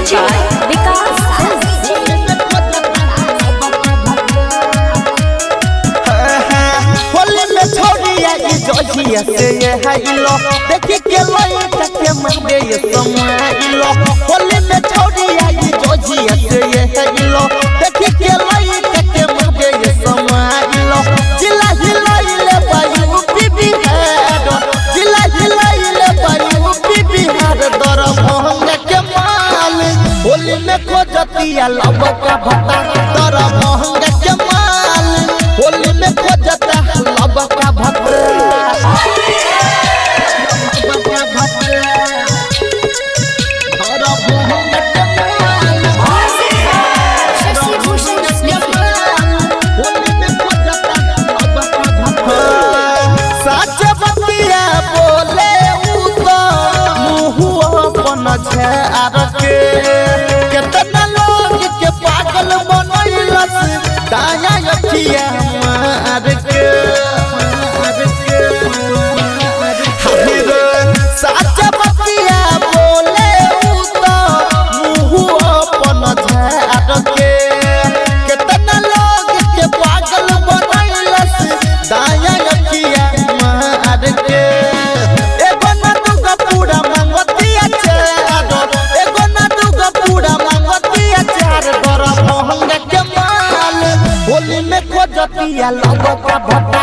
Presented by Vikas Films. Holi में छोड़िया ई जोजिया से ये हाइलो देखी के लइका के मारे ये समाइलो। होली में छोड़िया ई जोजिया से ये हाइलो देखी के लइका के मारे ये समाइलो। जिला हिलाइले बायू बिहार, जिला हिलाइले बायू बिहार, दर मोहंगा के माल होली में खोजतिया लबका भत्ता। दर मोहंगा के माल होली में खोजता लबका भत्ता। लबका भत्ता। दर मोहंगा के माल Shashi Bhushan Smith. सच बतिया बोले उ तो मुँह अपन झार के, केतना लोग के पागल बनैलस दाया अखिया मार के। सच बतिया बोले उ तो मुँह अपन झार के, केतना लोग के पागल बनैलस दाया अखिया मार के। एगो ना दूगो पूरा मंगतिया चार, एगो ना दूगो पूरा मंगतिया चार, दर मोहंगा के माल होली में खोजतिया लबका भत्ता।